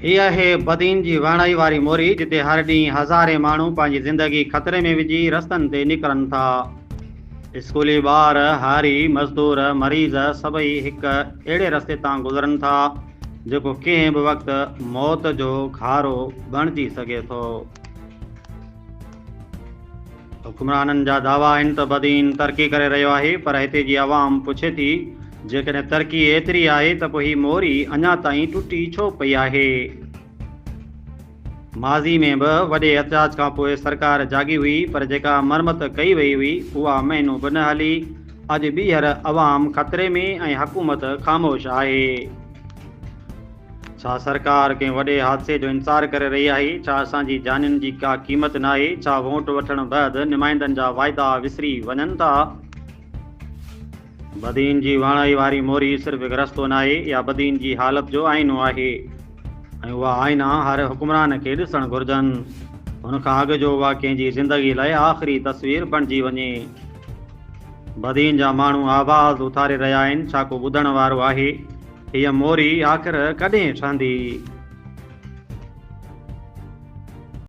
هي آهي بدين جي وهڻائي واري موري جتي هر ڏينهن هزارين ماڻهو پنهنجي زندگي خطري ۾ وجهي رستن تي نڪرن ٿا. اسڪولي ٻار، هاري، مزدور، مريض سڀئي هڪ اهڙي رستي تان گذرن ٿا جيڪو ڪنهن به وقت موت جو گهارو بڻجي سگهي ٿو. حڪمرانن جا دعويٰ آهن ته بدين ترقي ڪري رهيو آهي پر هتي جي عوام پڇي ٿي جيڪڏهن ترقي ايتري آهي ته پوء هي موري اڃا تائين ٽٽي ڇو پئي آهي؟ ماضي ۾ به وڏي احتجاج کانپوء سرڪار جاڳي هئي پر جيڪا مرمت ڪئي وئي هئي اها مهينو به نه هلي، اڄ ٻيهر عوام خطري ۾ ۽ حڪومت خاموش آهي. ڇا سرڪار ڪنهن وڏي حادثي جو انتظار ڪري رهي آهي؟ ڇا اسان جي جانين جي ڪا قيمت ناهي؟ ڇا ووٽ وٺڻ بعد نمائندن جا واعدا وسري وڃن ٿا؟ بدين جي واڻائي واري موري صرف هڪ رستو ناهي، اها بدين جي حالت جو آئينو آهي ۽ اها آئينا هر حڪمران کي ڏسڻ گهرجن، ان کان اڳ جو اها ڪنهن جي زندگي لاء آخري تصوير بڻجي وڃي. بدين جا ماڻهو آواز اٿاري رهيا آهن، ڇا ڪو ٻڌڻ وارو آهي؟ هيء موري آخر ڪڏهن ٺهندي؟